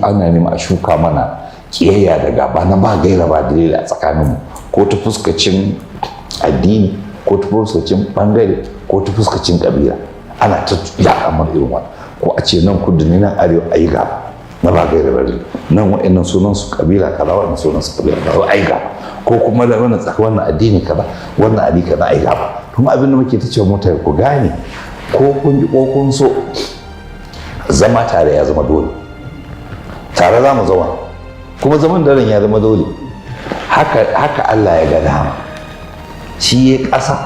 ana nema a shuka mana kiyayya da gaba na ba gaira ba dalili a tsakaninmu, ko ta fuskacin addini, ko ta fuskacin bangare, ko ta fuskacin kabila. Ana ta yaɗa mana irin wannan, ko a ce nan kudu ne, nan arewa, a yi gaba na ba gaira ba dalili, nan wa'annan sunan su kabila kaza, wa'annan sunan su kabila kaza, a yi gaba, ko kuma da wannan tsaka, wannan addini kaza, wannan addini kaza, a yi gaba. Kuma abin da muke ta cewa mutane, ku gane, ko kun ji ko kun so, zama tare ya zama dole. Tare za mu zama, kuma zaman daren ya zama dole. Haka haka Allah ya ga dama. Shi ya ƙasa,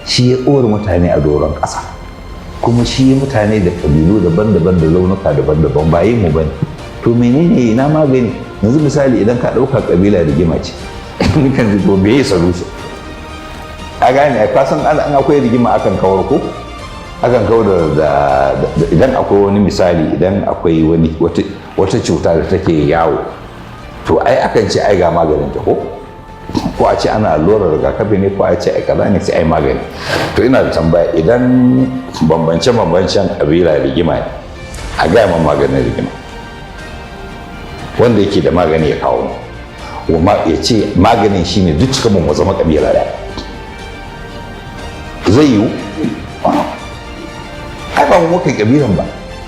shi ya tsora mutane a doron ƙasa, kuma shi ya mutane da ƙabilu daban-daban da launuka daban-daban. Ba yin mu bane. To menene, ina magani yanzu? Misali, idan ka ɗauka ƙabila rigima ce, kan ji, to me ya solution? A gane, ka san an akwai rigima akan kawar, ko akan kawar da idan akwai wani, misali, idan akwai wani wata cuta da take yawo, to ai akan ce ai ga maganin ta, ko a ce ana allurar rigakafi ne, ko a ce ai kaza ne, sai ai magani. To ina da tambaya: idan bambance bambancen kabila rigima ne, a gaya man maganin rigima. Wanda yake da magani ya kawo mu, ya ce maganin shine duk cika mu zama kabila ɗaya. Zai yiwu? Ai ba mu muka kabilan ba,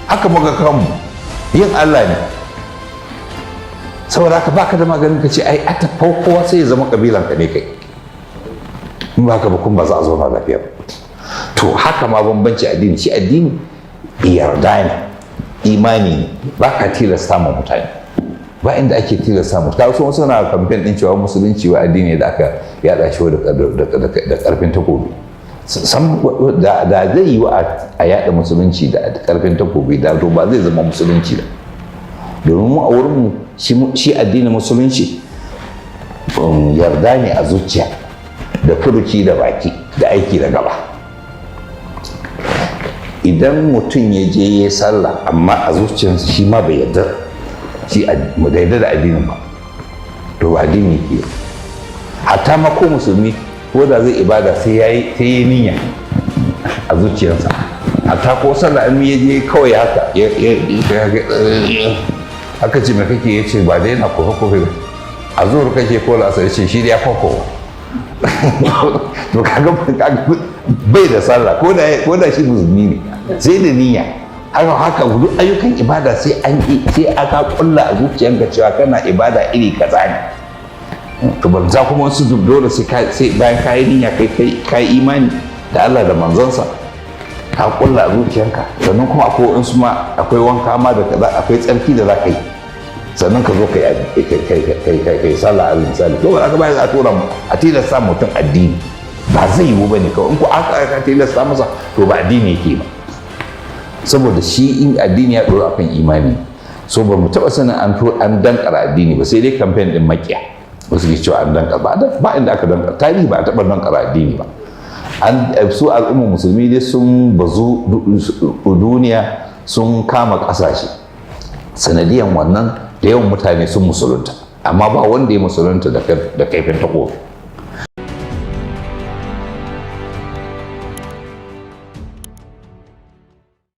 haka muka kanmu, yin Allah ne. Saboda haka baka da maganin ka ce ai a tafa kowa sai ya zama kabilan ka ne kai. In ba haka ba kun ba za a zauna lafiya ba. To haka ma bambanci addini. Shi addini yarda ne, imani ne, ba ka tilasta ma mutane. Ba inda ake tilasta mu. Ka wasu suna kamfen din cewa musulunci wa addini da aka yada shi da karfin takobi. San da zai yi wa a yada musulunci da karfin takobi, da to ba zai zama musulunci ba. Domin mu a wurin mu, shi addinin musulunci yarda ne a zuciya da furuci da baki da aiki da gaba. Idan mutum ya je ya sallah amma a zuciyarsa shi ma bai yarda, shi bai yarda da addinin ba, to ba addini ke. Hatta ma ko musulmi, ko da zai ibada, sai yayi niyya a zuciyarsa. Hatta ko sallah, in ya je kawai haka aka ce, "Me kake?" Ya ce, "Ba dai na kofe kofe ba." A zuwar kake ko la'asar? Ce shi ya koko. To kaga bai da sallah, ko da shi musulmi ne. Sai da niyya. Haka haka duk ayyukan ibada, sai an sai aka kulla a zuciyanka cewa kana ibada iri kaza ne. To ban za kuma wasu dole sai bayan ka yi niyya, kai kai imani da Allah da manzonsa, ka kulla a zuciyanka. Sannan kuma akwai wasu ma, akwai wanka ma da kaza, akwai tsarki da za ka yi, sannan ka zo kai sallah al misali. To ba aka ba za a tura a tilasta mutum addini, ba zai yiwu bane kawai. In ko aka tilasta masa, to ba addini yake ba, saboda shi in addini ya ɗoro akan imani. So ba mu taɓa sanin an to an dankara addini ba, sai dai kamfen ɗin makiya wasu ke cewa an dankara. Ba ba inda aka dankara. Tarihi ba a taɓa dankara addini ba. An su al'ummar musulmi dai sun bazu duniya, sun kama ƙasashe. Sanadiyan wannan da yawan mutane sun musulunta, amma ba wanda ya musulunta da kaifin takobi.